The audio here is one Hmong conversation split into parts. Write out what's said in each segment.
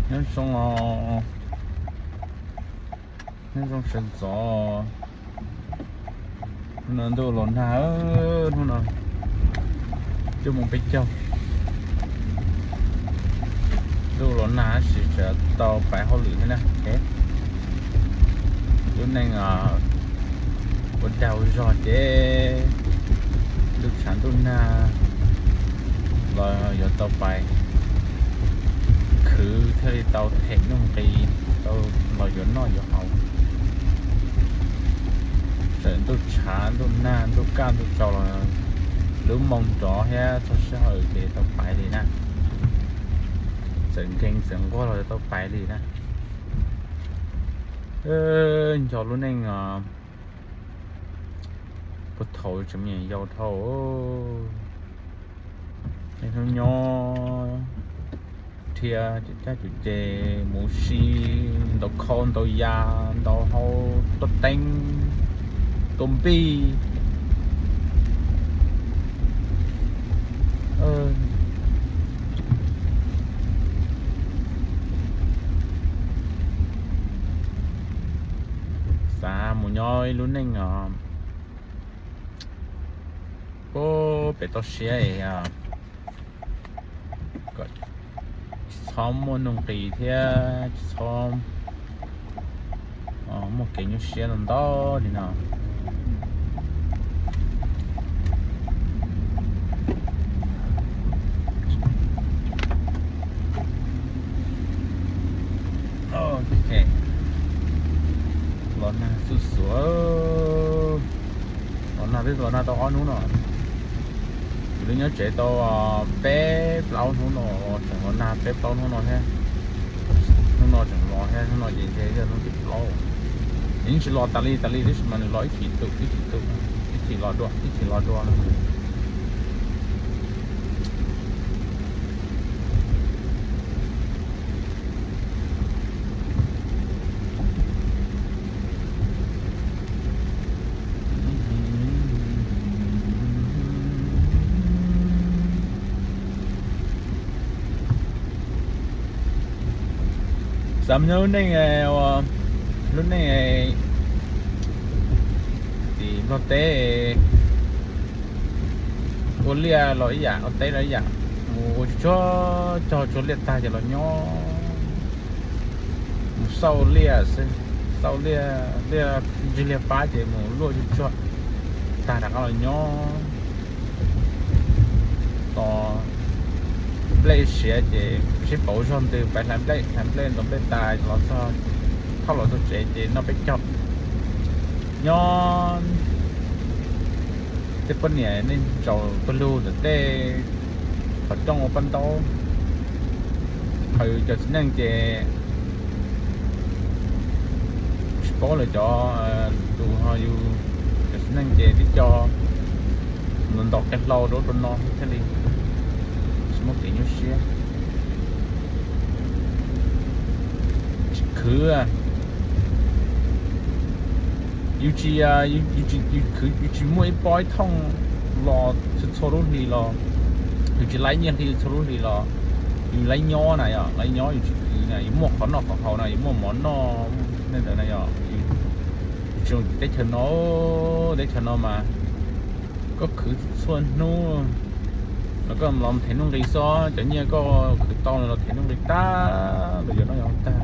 Nyob zoo, nyob zoo sawv ntxov. Hnub no ntuj los nag, hnub no cuaj moos peb caug. Ntuj los nag tab sis tseem tau pais hauj lwm thiab na. Lub neej ua dag ua zog ces ntuj tshav ntuj nag los yuav tau pais khwv thiaj li tau them nuj nqis, tau los yuav noj yuav haus. Txawm ntuj tshav ntuj nag ntuj kaj ntuj tsaus los lub moo nrov thiab txog sij hawm ces tau pais li na. Txawm nkees txawm nquag los tau pais li na. Nco lub neej puag thaum tseem me nyuam yaus dhau, niaj hnub nyob dhia cuam caj cuam ces mus si ntaus khau ntaus ya, ntaus hau, tua teeb, tua npij. Xav mus nyob ib lub neej os, pem toj siab es kom tsis txhob muaj nuj nqis thiab tsis txhob muaj kev nyuaj siab ntau li no. Los nag xuj xuav, los nag twb los nag tau ob hnub no. Kuv twb nyob tsev tau peb plaub hnub no, tseem los nag peb plaub hnub no thiab. Hnub no tseem los thiab, hnub no ces ntshe yog hnub thib plaub. Nws yeej tsis los tas li tas li tab sis mas nws los ib chim tu ib chim tu, ib chim los dua ib chim los dua. Xav nyob lub neej, lub neej tim Nplog teb, ua liaj los ib yam, ua teb los ib yam, mus ua tsuag tsuag cog tsuag liaj tag ces los nyob, mus xauj liaj xwb, xauj liaj, liaj ntsig liaj fab ces mus luaj tsuag tsuag tag rov qab los nyob. Tos nplej siav ces sib pauv zog ntws pais hlais nplej, hlais nplej ntov nplej tas los txog, thauj los txog tsev ces noj peb caug. Nyob tej poj niam nej zaum pawg lug ntawm tej qhov rooj ua paj ntaub, ho yus cov txiv neej ces tsis paub lawm, cov tus ho yus cov txiv neej ces twb co ntaus qe hlau rau ub rau no thiaj li tsis muaj kev nyuaj siab. Tsis khwv, yus tsis, yus tsis muaj ib pob ib thooj los txhua txhua lub hlis los, yus tsis laib nyiaj hli txhua lub hlis los, yus laib nyob na yom, laib nyob yus tsis khwv na, yus muaj qhov noj qhov haus na, yus muaj mov noj, nej ntawd na yom, yus tsis zoo teb chaws no, teb chaws no mas koj khwv txhua hnub los koj los them nuj nqis xwb, cov nyiaj koj khwv tau los them nuj nqis tag los yuav noj yuav haus tag.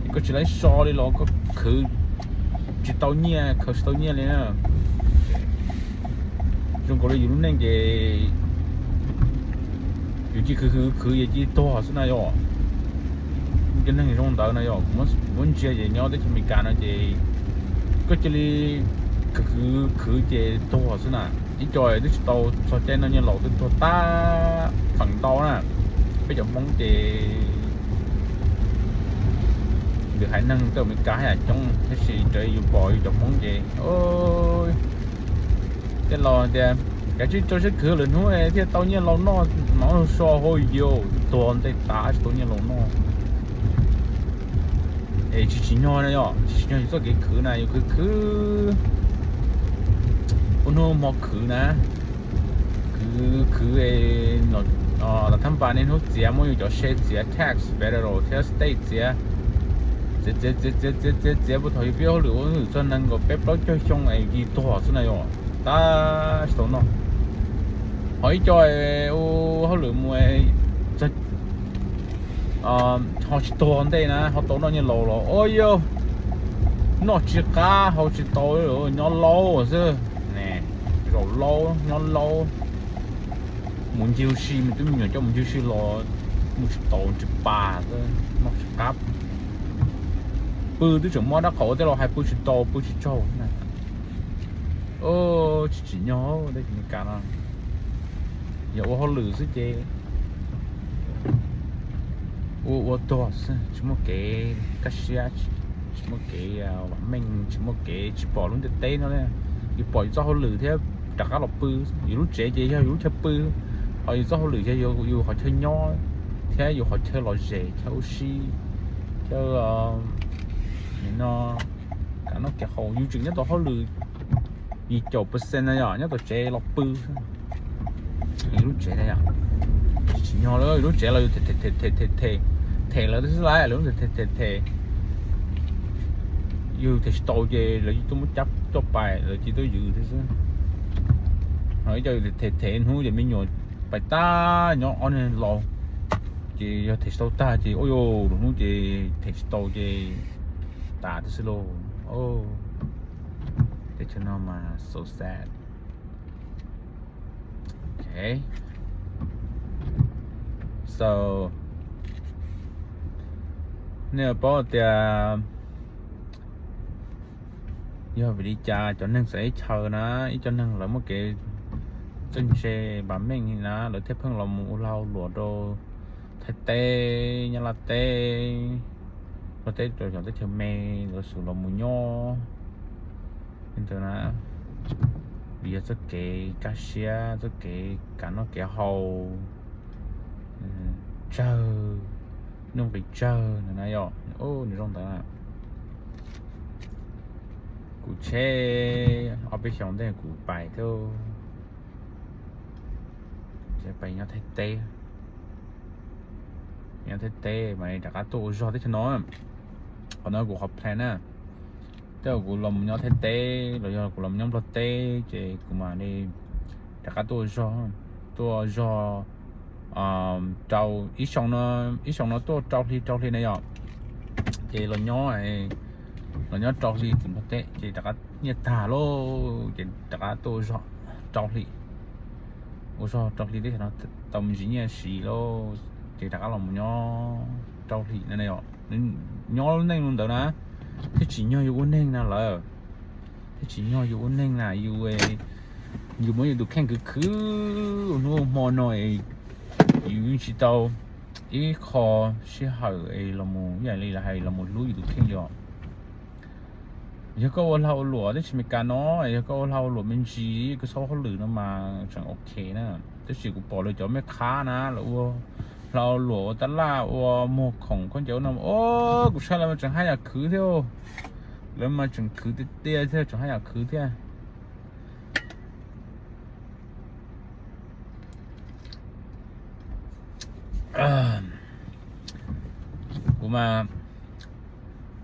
Es koj tsis laib so li los koj khwv tsis tau nyiaj, khwv tsis tau nyiaj li na. Zoo nkaus li yus lub neej ces yus cia khwv khwv khwv es cia tuag xwb na yom. Cov neeg zoo ntawd na yom, kuv muab ntsia ces nyob teb chaws Amelikas no ces koj cia li khwv khwv khwv ces tuag xwb na. Ib co twb tsis tau txog caij noj nyiaj laus twb tuag tag feem ntau na. Peb cov Hmoob ces lwm haiv neeg tej Amelikas haj yam coob tab sis raws yus pom yus cov Hmoob ces tej laus tias kav tsij rau siab khwv lwm hnub thiaj tau nyiaj laus noj mov so hauj yus, tuag ntej tas tsis tau nyiaj laus noj. Es tsis tsim nyog na yom, tsis tsim nyog yus txoj kev khwv na, yus khwv khwv ua hnub hmo khwv na, khwv khwv los Tam thab npas niaj hnub txiav, muab yus cov se txiav tax federal thiab state txiav, txiav txiav txiav txiav txiav txiav puag thaum yus pib hauj lwm ua hauj lwm txog nees nkaum peb plaub caug xyoo es yus tuag xwb na yom. Tab tsis tau noj. Ho ib co ua hauj lwm mus txog ho tsis tuag ntej na, ho tau noj nyiaj laus los ua yog noj tsis qab haus tsis tau, nyob laub xwb. Zaum laub nyob laub, mus ncig ua si, me tub me nyuam coj mus ncig ua si los mus tsis tau, tsis pas xwb, noj tsis qab. Pw twb tseem muab dab qhauv ua tej laus hais pw tsis tau pw tsis tsaug na. Tsis tsim nyog tej Meskas no, yog ua hauj lwm xwb ces ua ua tuag xwb, tsis muaj kev kaj siab, tsis muaj kev vam meej, tsis muaj kev, tsis pom lub ntiaj teb no. Yus pom yus txoj hauj lwm thiab rov qab los pw. Yus lub tsev ces yog yus lub chaw pw, ho yus txoj hauj lwm yog yus qhov chaw nyob thiab yus qhov chaw lom zem, chaw ua si, chaw no, kev noj kev haus. Yus tseem nyob tau hauj lwm yim caum percent na yom, nyob tau tsev los pw. Yus lub tsev na yom, tsis tsim nyog lawm, yus lub tsev los yus them them them them them lawv xwb lawm, lawv them them them. Yus them tsis tau ces lawv tuaj muab cab coj pais, lawv cia tuaj ywg thiab xwb. Ho ib co yus them them hnub ces me nyuam pais tag, nyob ob niag laus, ces yog them tsis tau tag ces ua yus lub hnub ces them tsis tau ces tas thiab xwb lauj. Ces chaw no mas so sad. So, nej paub tias yog vim li cas cov neeg txawv teb chaws na, ib co neeg lawv muaj kev txawj ntse vam meej li na, lawv thiaj pheej los mus ua lag ua luam rau Thaib teb, Nyab Laj teb, Nplog teb, rau cov teb chaws me, lawv xub los mus nyob li ntawd na, vim yog txoj kev kaj siab, txoj kev kev noj kev haus tsawg, nuj nqis tsawg na yom. Nws zoo ntawd na. Kuv tsheb ob peb xyoos ntej kuv pais thiab, pais nyob Thaib teb, nyob Thaib teb mas rov qab tuaj ua zog teb chaws no. Qhov no kuv qhov plan na, tej zaum kuv los mus nyob Thaib teb los yog kuv los mus nyob Nplog teb ces kuv mam li rov qab tuaj ua zog, tuaj ua zog rau ib xyoos no, ib xyoos no tuaj rau hli rau hli na yom. Ces los nyob, los nyob rau hli tim Nplog teb ces rov qab nyiaj tag lauj ces rov qab tuaj ua zog rau hli, ua zog rau hli teb chaws no tau me ntsis nyiaj siv lauj ces rov qab los mus nyob rau hli na yom. Nyob lub neej li ntawd na, thiaj tsim nyog yus ua neeg na lawm, thiaj tsim nyog yus ua neeg na. Yus, yus muab yus tus kheej khwv khwv hnub hmo no, yus yeej tsis tau ib qho sij hawm es los mus ib yam li lawv hais los mus hlub yus tus kheej li os. Yog koj ua lag ua luam teb chaws Amelikas no, yog koj ua lag ua luam me ntsis, koj txhob ua hauj lwm no mas tseem ok na. Tab sis kuv pom lawv cov mej qhab na, lawv ua lag ua luam, ua tab laj, ua muag khoom khaub ncaws no, o, kuv saib lawv mas tseem haj yam khwv thiab. Lawv mas tseem khwv tiag tiag thiab, tseem haj yam khwv thiab. Kuv mas,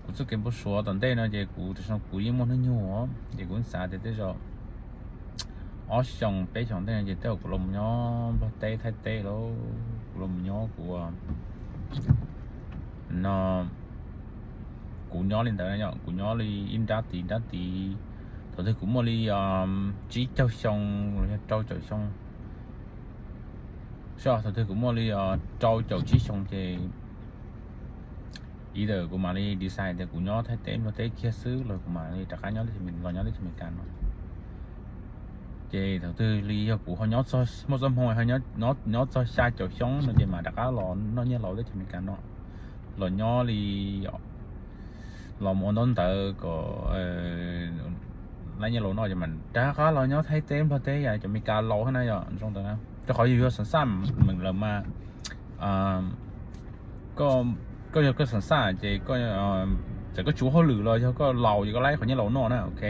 kuv txoj kev npau suav tom ntej no ces kuv, tam sim no kuv yeej muaj hnub nyoog, ces kuv xav tias tej zaum ob xyoos peb xyoos ntej no ces tej zaum kuv los mus nyob Nplog teb, Thaib teb lauj, kuv los mus nyob kuv no, kuv nyob li ntawd, kuv nyob li ib nrab tid nrab tid. Thaum twg kuv muaj li tsib caug xyoo los yog rau caum xyoo, thaum twg kuv muaj li rau caum tsib xyoo ces either kuv mam li decide tias kuv nyob Thaib teb, Nplog teb kiag xwb los kuv mam li rov qab nyob, los nyob teb chaws Amelikas no. Ces thaum twg li yog kuv ho nyob, muaj txoj hmoo ho nyob txog xya caum xyoo no ces mam rov qab los noj nyiaj laus teb chaws Amelikas no, los nyob li, los mus ua ntaub ntawv kom laib nyiaj laus noj ces mam rov qab los nyob Thaib teb, Nplog teb, yam cov Amelikas laus thiab na yom, zoo ntawd na. Rau qhov yus yog xeem xaj meem lawm mas, koj yog koj xeem xaj ces txawm koj tsis ua hauj lwm los yog koj laus ces koj laib qhov nyiaj laus noj na, ok.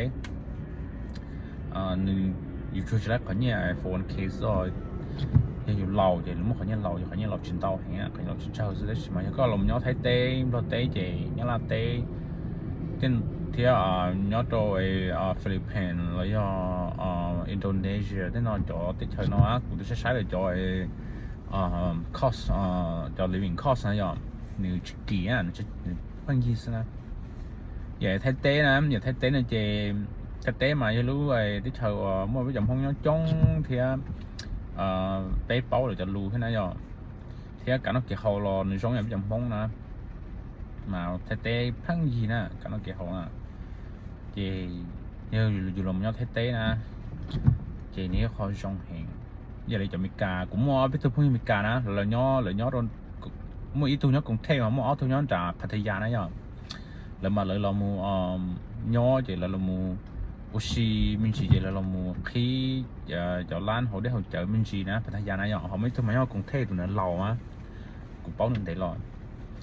Nws, yus tsuas tsis laib qhov nyiaj four one k xwb os. Yog yus laus ces yus muaj qhov nyiaj laus, yus qhov nyiaj laus tsis ntau heev, qhov nyiaj laus tsis tsawg xwb, tab sis mas yog koj los nyob Thaib teb, Nplog teb ces Nyab Laj teb, thiab nyob rau Philippines los yog Indonesia tej no, cov teb chaws no kuv twb saib saib lawm cov cost, cov living cost na yom, nws tsis kim, nws pheej yig xwb na. Yam Thaib teb na, yam Thaib teb no ces Thaib teb mas yog lub teb chaws uas muaj peb cov Hmoob nyob coob thiab peb paub lawv cov lus thiab na yom, thiab kev noj kev haus los nws zoo yam peb cov Hmoob na, mas Thaib teb pheej yig na kev noj kev haus na. Ces yog yus los nyob Thaib teb na, ces nws yog qhov zoo heev. Yam li cov Amelikas, kuv muaj ob peb tug phooj ywg Amelikas na, lawv nyob, lawv nyob, muaj ib tug nyob Koos Thej, muaj ob tug nyob nram Pattaya na yom. Lawv mas lawv los mus nyob ces lawv los mus ua si me ntsis ces lawv los mus qhib cov lab hauv dej hauv cawv me ntsis na, Pattaya na yom. Ho muaj ib tug mas nyob Koos Thej, tus ntawd laus na, kuv paub nws ntev los.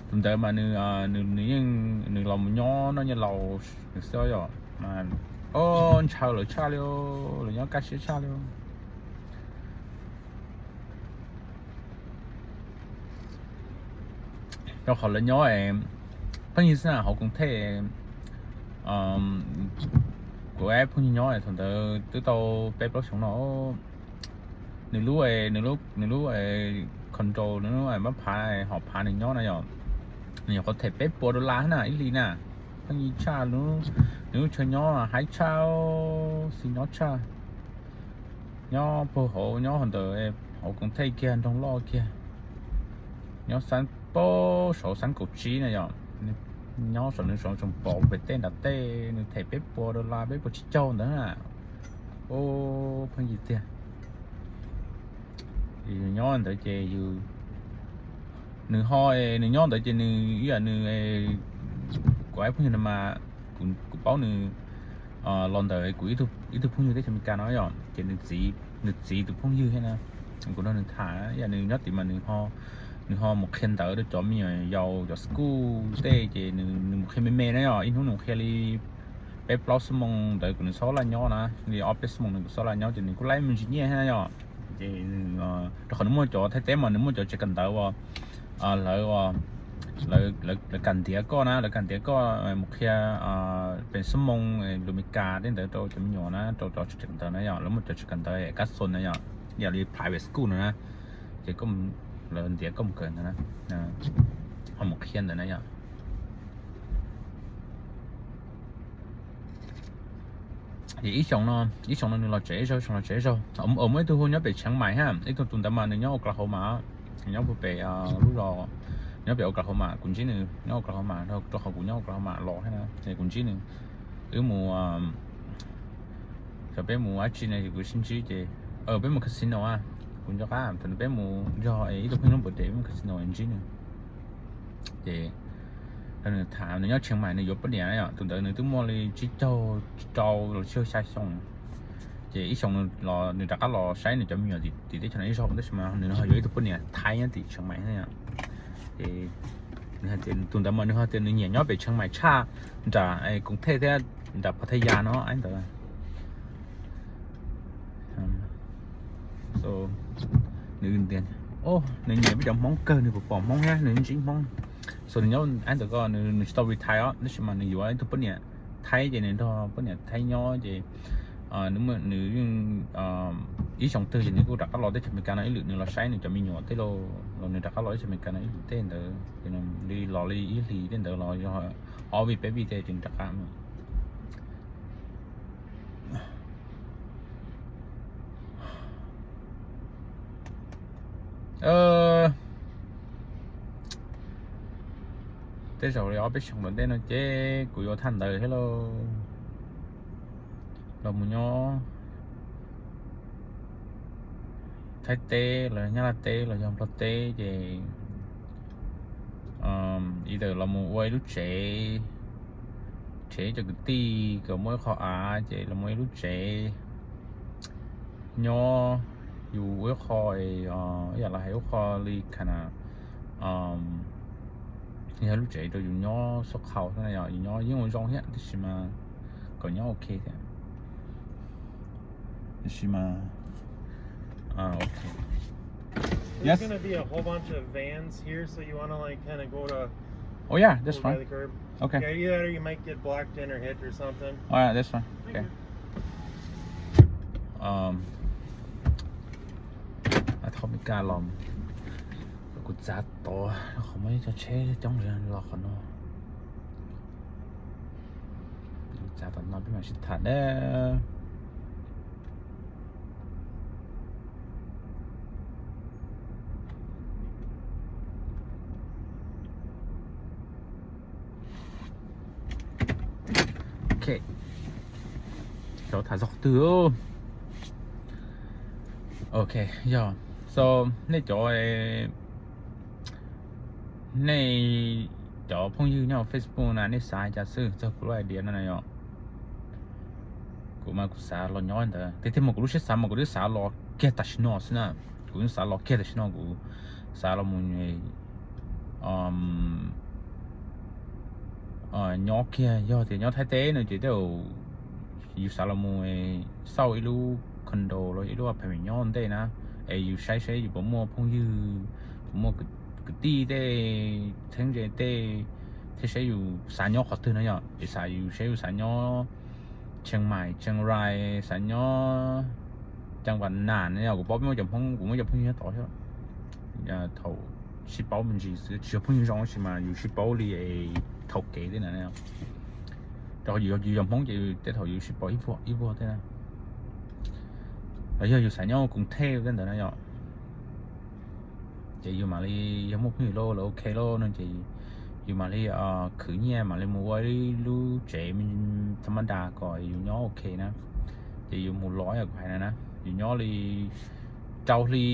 Tus ntawd mas nws, nws yeej, nws los mus nyob noj nyiaj laus nws xwb yom. Os, ntshaw lawv tshaj li, lawv nyob kaj siab tshaj li. Rau qhov lawv nyob pheej yig xwb na, hauv Koos Thej. Kuv ib phooj ywg nyob thaum ntawd twb tau peb plaub xyoos no. Nws lub, nws lub condo, nws lub mab phav, hom phav nws nyob na yom, nws nyuam qhuav them peb puas dollar na ib hlis na. Pheej yig tshaj, nws lub chaw nyob haib tshaj, xis nyob tshaj. Nyob puag hauv, nyob hauv ntawm hauv Koos Thej kiag, nroog loj kiag, nyob xab, puag saud xab kaum tsib na yom. Nyob saum nws saum tsoos pom pem tej nram tej, nws them peb puas dollar, peb puas tsib caug ntawd na. Ub, pheej yig tiag. Nyob ntawd ces yus, nws ho, nws nyob ntawd ces nws ib yam nws, kuv ib phooj ywg no mas, kuv paub nws los ntawm kuv ib tug phooj ywg teb chaws Amelikas no yom, ces nws txiv tus phooj ywg thiab na. Kuv nrog nws tham, ib yam nws nyob tid mas nws ho mus qhia ntawv rau cov me nyuam yaus cov school tej ces nws mus qhia me me na yom, ib hnub nws mus qhia li peb plaub xuab moos ntawd kuv nws txhob laj nyob na, li ob peb xuab moos nws kuv txhob laj nyob ces nws kuj laib me ntsis nyiaj thiab na yom. Ces nws, rau qhov nws muaj cov Thaib teb mas nws muaj cov tsev kawm ntawv uas lawv, lawv kam ntiav koj na, lawv kam ntiav koj mus qhia pes xuab moos lus Amelikas tej ntawd rau cov me nyuam na, rau cov tsev kawm ntawv na yom, lawv muaj cov tsev kawm ntawv kas xon na yom, yam li private school no na, ces lawv ntiav koj mus kawm ntawd na, ho mus qhia ntawd na yom. Ces ib xyoos no, ib xyoos no nws los tsev zaug, ib xyoos los tsev zaug. Muaj ib tug hu nyob pem Tsheev Maim thiab, ib tug, tus ntawd mas nws nyob Oklahoma, nyob puag pem lub zos, nyob pem Oklahoma, kuv ntsib nws nyob Oklahoma, rau qhov kuv nyob Oklahoma los thiab na, ces kuv ntsib nws. Wb mus, xyov peb mus dab tsi ne, ces kuv sib ntsib ces, peb mus casino a, kuv nco qab thaum peb mus nrog ib tug phooj ywg lub npawg des peb mus casino ntsib nws. Ces nws tham nws nyob Tsheev Maim nws yuav poj niam na yom, tus ntawd nws twb muaj li tsib caug rau los tsib caug xya xyoo. Ces ib xyoos los nws rov qab los saib nws cov me nyuam tim teb chaws no ib zaug, tab sis mas nws ho yuav ib tug poj niam Thaib nyob tim Tsheev Maim thiab. Ces nws hais tias tus ntawd mas nws hais tias nws nyiam nyob pem Tsheev Maim tshaj nram Koos Thej thiab nram Pattaya no ntawd. Nws, nws nyiam peb cov Hmoob kawg, nws puas pom Hmoob thiab nws ntsib Hmoob. So nws nyob ntawd ko, nws tsis tau retire os, tab sis mas nws yuav ib tug poj niam Thaib ces nws nrog poj niam Thaib nyob ces nws yeej ib xyoos twg ces nws kuj rov qab los teb chaws Amelikas no ib lwm, nws los saib nws cov me nyuam tej los nws rov qab los teb chaws Amelikas no ib lwm tej ntawd, ces nws li los li ib hlis tej ntawd los yog ob vij peb vij tej ces nws rov qab. Tej zaum li ob peb xyoos tom ntej no ces kuv yuav thaj ntawd thiab lauj. Los mus nyob Thaib teb los Nyab Laj teb los yog Nplog teb ces ib tawm los mus ua ib lub tsev, tsev cov kwv tij kom muaj ib qho av ces los ua ib lub tsev nyob, yus ua ib qho, ib yam li hais ua ib qho li kha na, yog lub tsev rau yus nyob xub qhau xwb na yom, yus nyob yeej ua zoo thiab tab sis mas kom nyob ok thiab. Tab sis mas ok, There's Yes. gonna be a whole bunch of vans here, so you wanna, like, kinda go to Oh yeah, that's go by fine. the curb. Okay. Yeah, either that or you might get blocked in or hit or something. All right, that's fine. Okay. Um, a thov me ka los, kuv txav tod qhov muaj ib co tsheb coob los qhov no. Txav tom no peb mam sib tham na. Ok, cov tham txog qhov twg? Ok, yog, so, nej cov, nej cov phooj ywg nyob Facebook na, nej xav cas xwb txog kuv lub idea no na yom? Kuv mas kuv xav los nyob ntawd tiag tiag mas kuv lub siab xav mas kuv twb xav los kiag tam sim no xwb na. Kuv twb xav los kiag tam sim no, kuv xav los mus nyob kiag. Yog tias nyob Thaib teb no ces tej zaum yus xav los mus xauj ib lub condo los ib lub apartment nyob ntej na, es yus saib saib yus puas muaj phooj ywg, puas muaj kwv tij tej, txheeb ze tej, thiab saib yus xav nyob qhov twg na yom. Es xav yus saib yus xav nyob Chiang Mai, Chiang Rai, xav nyob Cam Vam Nam no yom. Kuv paub peb muaj cov Hmoob, kuv muaj cov phooj ywg nyob tod thiab. Thaum sib paub me ntsis xwb, tsis yog phooj ywg zoo tab sis mas yus sib paub li thaum kev tej na. Rau qhov yus yog Hmoob ces tej thaum yus sib paub ib vuag tej na. Los yog yus xav nyob Koos Thej tej ntawd na yom. Ces yus mam li, yog muaj phooj ywg lawm, lawv ok lawm no ces yus mam li khwv nyiaj mam li mus ua ib lub tsev tha mab das kom yus nyob ok na. Ces yus mus los yam kuv hais na na, yus nyob li rau hli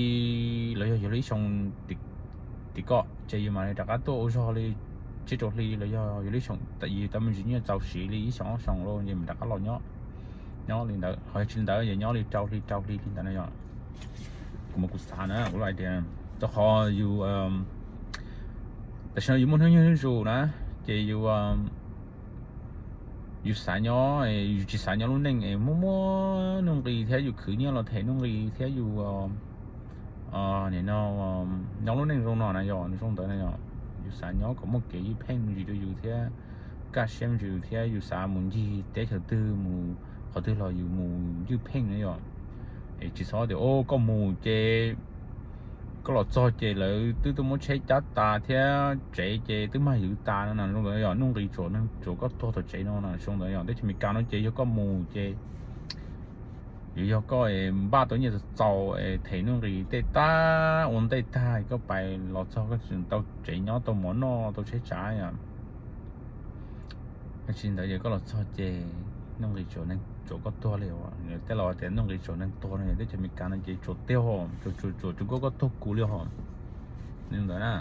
los yog yog li ib xyoo tim ko ces yus mam li rov qab tuaj ua zog li tsib rau hli los yog yog li ib xyoo, yus tau me ntsis nyiaj txaus siv li ib xyoo ob xyoo lawm ces mam rov qab los nyob, nyob li ntawd. Ho yog tsis li ntawd ces nyob li rau hli rau hli li ntawd na yom. Kuv mas kuv xav na, kuv lub idea, rau qhov yus tam sim no yus muaj hnub nyoog zuj zus na, ces yus, yus xav nyob, yus tsis xav nyob lub neej es muaj muaj nuj nqis thiab yus khwv nyiaj los them nuj nqis thiab yus nim no nyob lub neej zoo no na yom, zoo ntawd na yom. Yus xav nyob kom muaj kev ywj pheej me ntsis rau yus thiab kaj siab me ntsis thiab yus xav mus ncig teb chaws twg mus qhov twg los yus mus ywj pheej na yom. Es tsis txhob tias o koj mus ces koj los txog ces lawv twb tuaj muab tsheb cab tas thiab tsev ces twb mag yus tas no na, zoo ntawd yom. Nuj nqis tsuas neeg tsuas koj tuag tom tsev no na, zoo ntawd yom. Teb chaws Amelikas no ces yog koj mus ces yus yog koj npaj tau nyiaj txaus txaus them nuj nqis tej tab ua ntej tag koj pais los txog koj tseem tau tsev nyob tau mov noj tau tsheb tsav yom. Tsis ntawd ces koj los txog ces nuj nqis tsuas neeg tsuas koj tuag li. Tej laus tias nuj nqis tsuas neeg tuag no, teb chaws Amelikas no ces tsuas tiag, tsuas tsuas tsuas koj tuag kuv li hos. Li ntawd na.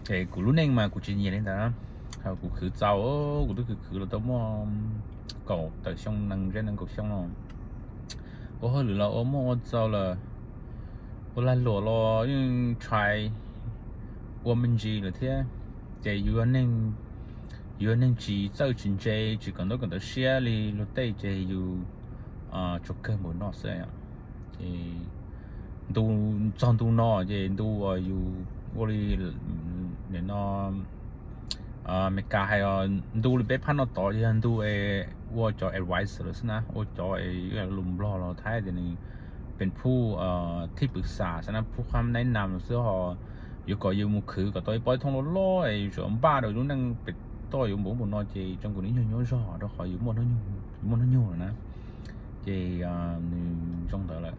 Ces kuv lub neej mas kuv tsis nyiam li ntawd. Kuv khwv txaus, kuv twb khwv khwv los tau muaj kaum tawm xyoo nees zeb nees nkaum xyoo no. Ua hauj lwm los ua muaj ua txaus lawm, ua lag luam los yeej try ua me ntsis lawm thiab. Ces yus yog neeg tsis txawj tsis ntse, tsis kawm ntaub kawm ntawv siab li luag tej ces yus tsuas kawg npaum no xwb. Ces ntu, txog ntu no ces ntu uas yus ua li nim no Amelikas hais, ntu li peb phab no tod yog ntu es ua cov advice lawm xwb na, ua cov es lus Nplog los Thaib tias nws pes phuj thij pwv xam xwb na, phuj qhab naib nam lawm xwb ho. Yuav kom yus mus khwv kom tau ib pob ib thooj loj loj es yus tsuas npaj rau yus lub neej pem toj yuav npaum npaum no ces zoo kuv nim nyuag nyuaj zog rau qhov yus muaj hnub nyoog lawm na. Ces nws zoo ntawd lawm.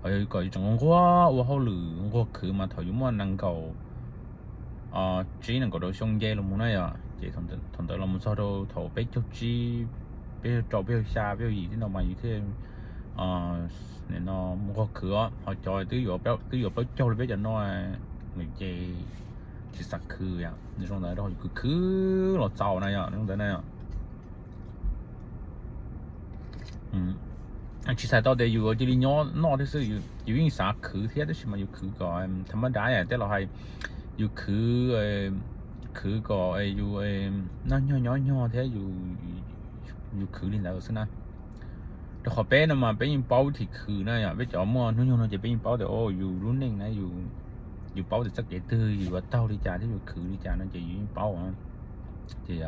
Ho yog kom yus tseem nquag ua hauj lwm nquag khwv mas thaum yus muaj nees nkaum tsib nees nkaum rau xyoo nce los mus na yom, ces thaum ntawd los mus txog rau thaum peb caug tsib, peb caug rau, peb caug xya, peb caug yim tej no mas yus thiaj nim no nquag khwv os. Ho cov twb yuav plaub caug li peb cov no nws ces tsis xav khwv yom, nws zoo ntawd rau yus khwv khwv los txaus na yom, zoo ntawd na yom. Tsis xav tau tias yus cia li nyob noj thiab xwb, yus yeej xav khwv thiab tab sis mas yus khwv kom tha mab dab tej laus hais, yus khwv, khwv kom yus noj nyog nyob nyog thiab yus khwv li ntawd xwb na. Qhov peb no mas peb yeej paub thim khwv na yom, peb cov muaj hnub nyoog no ces peb yeej paub tias o yus lub neej na, yus paub tias txoj kev twg yus yuav taug li cas thiab yus khwv li cas no ces yus yeej paub. Ces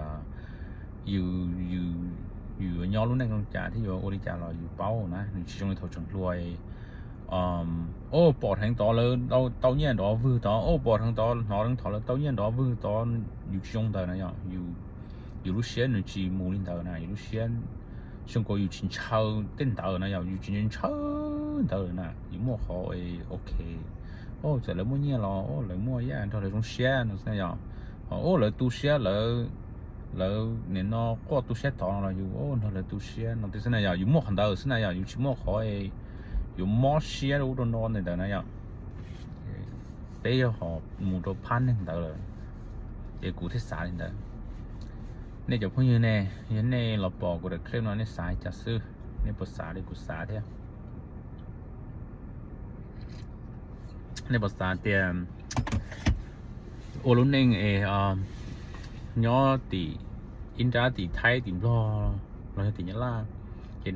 yus yuav nyob lub neej zoo li cas thiab yuav ua li cas los yus paub na, nws tsis zoo li thaum tseem hluas. O, pom dheev tod lawv tau nyiaj nrov vwg tod, o pom dheev tod, hnov dheev tod lawv tau nyiaj nrov vwg tod, yus tsis zoo ntawd na yom. Yus lub siab nws tsis mus li ntawd na, yus lub siab zoo nkaus yus tsis ntshaw tej ntawd na yom, yus tsis ntshaw ntawd na, yus muaj qhov ok, o txawm lawv muaj nyiaj los o lawv muaj ib yam nrog lawv zoo siab no xwb na yom. Ho o lawv tu siab, lawv nim no quaj tu siab tod no los yus o nrog lawv tu siab no xwb na yom, yus muaj qhov ntawd xwb na yom, yus tsis muaj qhov yuav mob siab rau ub rau no ntawd na yom. Peb yog ho mus rau phab neeg ntawd lawm, ces kuv thiaj xav li ntawd. Nej cov phooj ywg ne, yog nej los pom kuv daim clip no nej xav li cas xwb? Nej puas xav li kuv xav thiab? Nej puas xav tias ua lub neej es nyob tim ib nrab tim Thaib tim Nplog los yog tim Nyab Laj, ces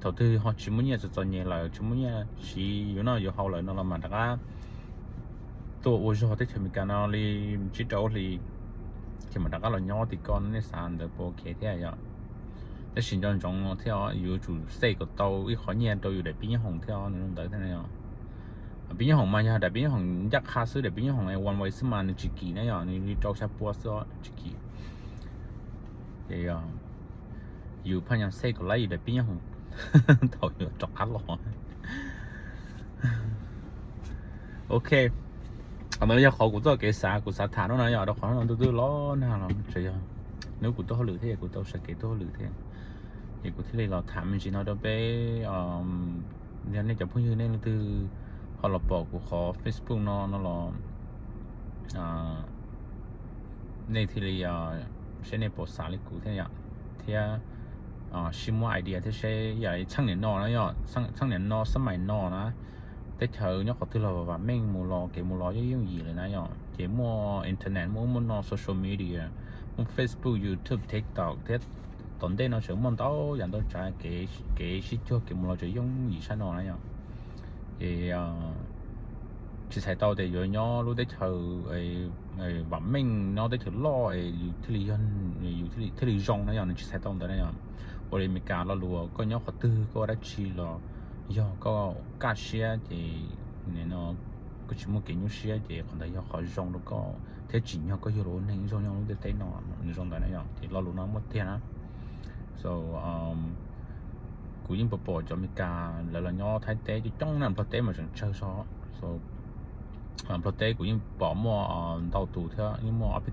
thaum twg ho tsis muaj nyiaj txom txom nyem lawm, tsis muaj nyiaj siv yuav noj yuav haus lawm no los mam rov qab tuaj ua zog teb chaws Amelikas no li tsib rau hli, ces mam rov qab los nyob tim ko, nej xav ntawd puas ok thiab yom? Tab sis nco ntsoov thiab, yuav tsum save kom tau ib qhov nyiaj rau yus daim pib nyob hoom thiab, nws zoo ntawd thiab. Pib nyob hoom mas yog daim pib nyob hoom ncaj qha xwb, daim pib nyob hoom one way xwb mas nws tsis kim na yom, nws li rau xya pua xwb tsis kim. Ces yus phaj nyas save kom laib yus daim pib nyob hoom thaum yuav rov qab los. Ok, qhov no yog qhov kuv txoj kev xav, kuv xav tham no na yom, rau qhov no ntuj twb los nag los tseem yog hnub kuv tuaj hauj lwm thiab, kuv tau sawv kev tuaj hauj lwm thiab, es kuv thiaj li los tham me ntsis no rau peb. Yog nej cov phooj ywg nej leej twg ho los pom kuv qhov Facebook no no los nej thiaj li seb nej puas xav li kuv thiab yom, thiab sib muab idea thiab seb yam li txheej niam no na yom, txheej niam no xab mais no na, teb chaws nyob qhov twg los vam meej, mus los kev mus los yeej yooj yim lawm na yom. Ces muaj internet, muaj ub muaj no, social media, muaj Facebook, YouTube, TikTok thiab. Tom ntej no tseem muaj ntau yam ntau tsav kev sib cuag kev mus los tseem yooj yim sab no na yom. Ces tsis txhais tau tias yuav nyob lub teb chaws vam meej, nyob teb chaws loj es yus thiaj li zoo na yom, nws tsis txhais tau ntawd na yom. Ua li Amelikas lo lus koj nyob qhov twg koj ua dab tsi los yog koj kaj siab ces no koj tsis muaj kev nyuaj siab ces qhov ntawd yog qhov zoo rau koj thiab tsim nyog koj yug los ua neeg zoo nyob lub ntiaj teb no, nws zoo ntawd na yom. Ces lo lus no muaj tiag na. So kuv yeej pom pom cov Amelikas lawv los nyob Thaib teb coob coob na, Nplog teb mas tseem tsawg so. Nplog teb kuv yeej pom muaj ntau tus thiab, yeej muaj ob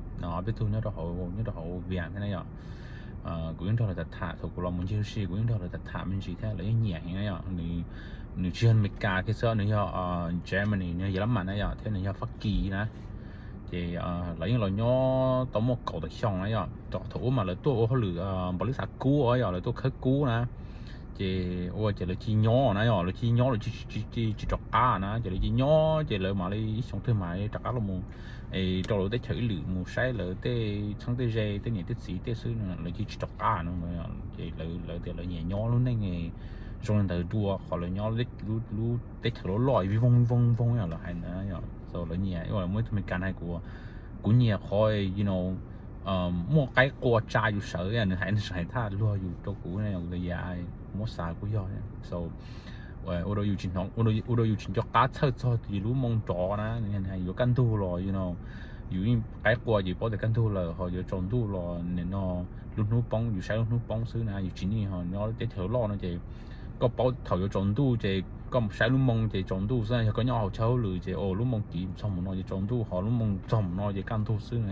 peb tug nyob rau hauv, nyob rau hauv Vias thiab na yom. Kuv yeej nrog lawv tham tham, thaum kuv los mus ncig ua si kuv yeej nrog lawv tham tham me ntsis thiab, lawv yeej nyiam heev na yom. Nws tsis yog Amelikas kiag xwb, nws yog Germany, nws yog Yas Lab Mas na yom, thiab nws yog Fab Kis na. Ces lawv yeej los nyob tau muaj kaum tawm xyoo na yom. Thaum ub mas lawv tuaj ua hauj lwm npaum li xav kub os yom, lawv tuaj khawb kub na. Ces ua ces lawv cia li nyob na yom, lawv cia li nyob, lawv tsis rov qab na, ces lawv cia li nyob ces lawv mam li ib xyoo twg mam li rov qab los mus rau lawv teb chaws ib lwm mus saib lawv tej txheeb tej ze tej niam tej txiv tej xwb, lawv cia li tsis rov qab no. Ces lawv tias lawv nyiam nyob lub neej zoo li ntawd dua qhov lawv nyob lub teb chaws loj loj vij voog vij voog vij voog yom, lawv hais ntawd yom. So lawv nyiam, muaj ib tug Amelikas hais kuv, kuv nyiam qhov muaj qaib qua tsa yus sawv, nws hais, nws hais thaj luag yus rau kuv, kuv tias yam muab xav kuj yog. So ua rau yus tsis nco qab txhawj txog yus lub moo nrov na, yuav kaj ntug los yus yeej qaib qua, yus paub tias kaj ntug lawm, ho yuav tsaus ntuj los nim no lub hnub poob, yus saib lub hnub poob xwb na, yus tsis nij ho nyob teb chaws loj no ces koj paub thaum yuav tsaus ntuj ces koj saib lub moo ces tsaus ntuj xwb. Yog koj nyob hauv chaw hauj lwm ces o lub moo kiv txog mus no ces tsaus ntuj, ho lub moo txog mus no ces kaj ntug xwb.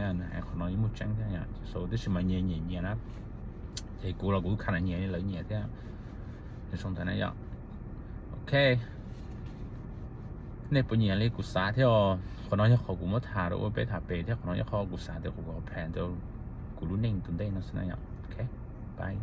Qhov no yeej muaj tseeb thiab, so tab sis mas nyias nyiam nyias na. Ces kuv los kuv kha na nyias li lawv nyiam thiab. Zoo ntawd na yom. Ok, nej puas nyiam li kuv xav thiab os? Qhov no yog qhov kuv muab tham rau ua peb tham pem thiab, qhov no yog qhov kuv xav tias kuv plan rau kuv lub neej tom ntej no xwb na yom. Ok, bye.